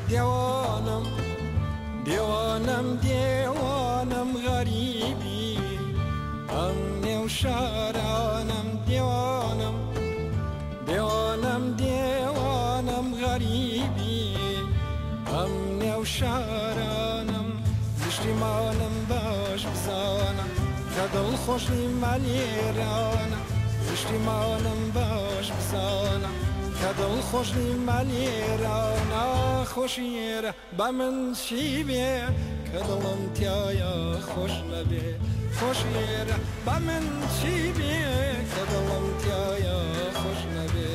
دیوانم دیوانم دیوانم غریبی ئەم نێو شارانم دیوانم دیوانم دیوانم غریبی ئەم نێو شارانم نیشتیمانم باش بزانە کە دڵخۆش نیمە لێرانە نیشتیمانم باش بزانە کە دڵخۆش نیمە لێرانە خۆشیێرە بە من چی بێ کە دڵم تایە خۆش نەبێ خۆشیێرە بە من چی بێ کە دڵم تایە خۆش نەبێ.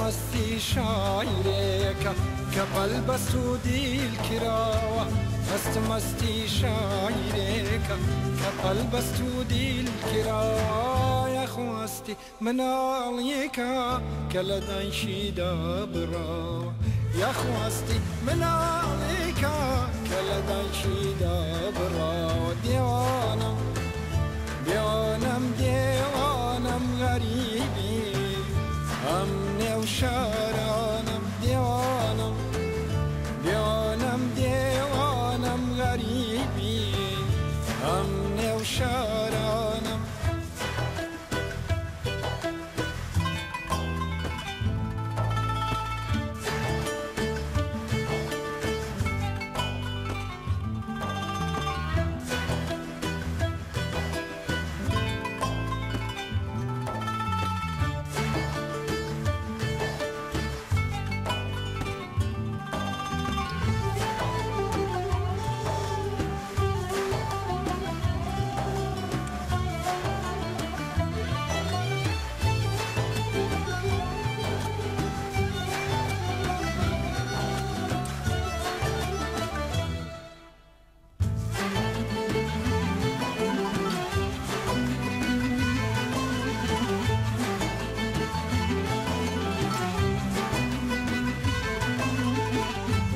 مەستی شاعیرێکە کە پەلبەست و دیل کراوە هەست مەستی شاعیرێکە کە پەلبەست و دیل کراوە یاخواستی مناڵیەکە کە لە دایشیدا بڕاوە یاخواستی مناڵێکە کە لە دایشیدا بڕاوە دیوانم دیوانم دیوانم غەریبی ئەم نێو شارانم دیوانم دیوانم دیوانم غەریبی ئەم نێو شارانم.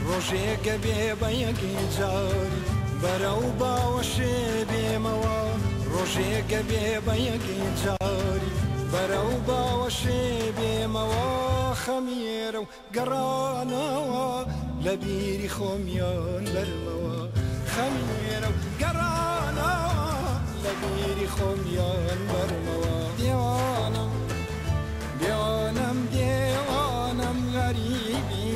ڕۆژێکە بێ بە یەکی جاری بەرەو باوەشێ بێمەوە ڕۆژێکە بێ بە یەکی جاری بەرەو باوەشێ بێمەوە خەمیێرە و گەڕانەوە لە بیری خۆمیان بەرمەوە خەمیێرە و گەڕانەوە لە بیری خۆمیان بەرمەوە دیوانم دیوانم دیوانم غەریبی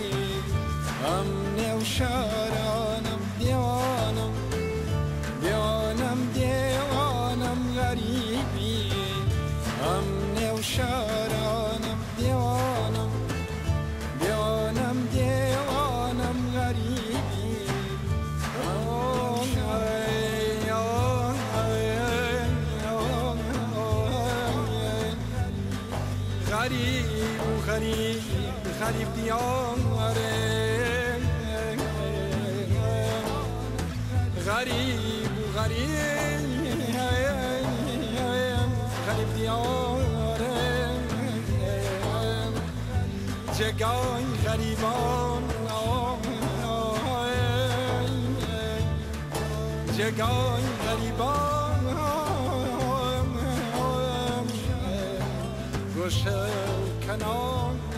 ئەم نێو شارانم دیوانم دیوانم دیوانم غەریبی ئەم نێو شارانم دیوانم دیوانم دیوانم غەریبی غەریب و غەریب غەریب دیارێ. غریب و غریب غریب دیاره جگای غریبان، جگای غریبان، گوشه کنار.